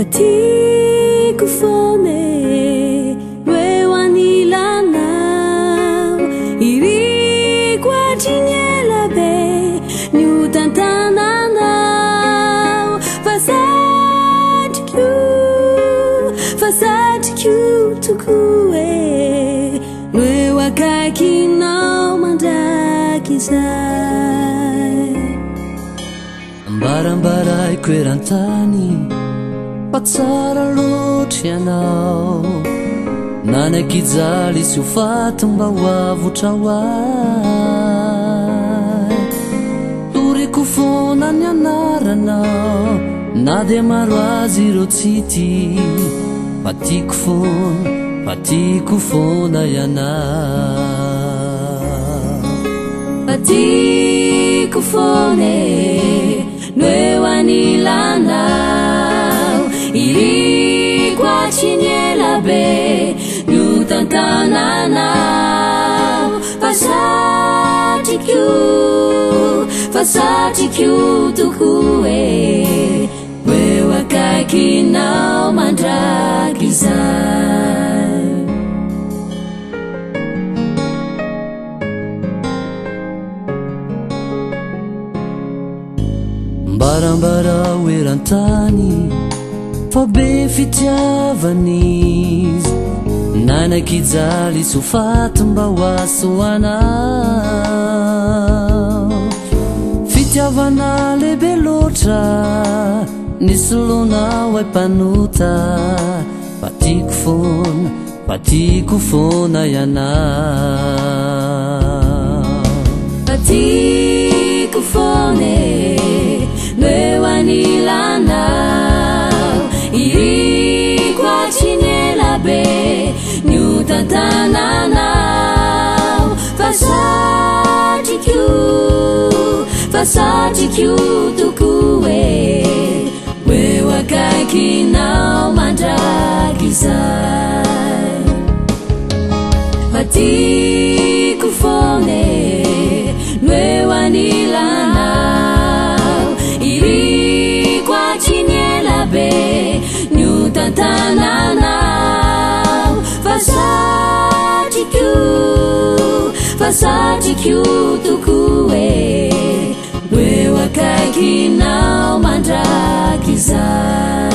Fa tiako foana e, no eo anilanao. Iriko hatry ny ela be ny ho tantananao. Fa satriko, fa satriko tokoa e, no eo akaikinao mandrakizay. Ambarambaraiko eran-tany fa tsara loatra ianao. Nanaiky hijaly sy ho faty mba ho avotra ho ahy. Toriko foana ny anaranao na dia maro azy ireo tsy tia. Fa tiako foana, fa tiako foana ianao. Fa tiako foana e, no eo anilanao. Iriko hatry ny ela be ny ho tantananao. Fa satriko, fa satriko tokoa e, ho eo akaikinao mandrakizay. Mbarambarao eran-tany fa be fitiavana izy. Nanaiky hijaly sy ho faty mba ho ahy sy ho anao. Fitiavana lehibe loatra nisoloanao ahy mpanota. Fa tiako foana, fa tiako foana ianao. Fa tiako foana e, no eo anilanao. Iriko hatry ny ela be ny ho tantananao. Fa satriko, fa satriko tokoa e, ho eo akaikinao mandrakizay. Fa tiako foana e, no eo anilanao. Iriko hatry ny ela be ny ho tantananao. Fa satriko, fa satriko tokoa e, no eo akaikinao mandrakizay.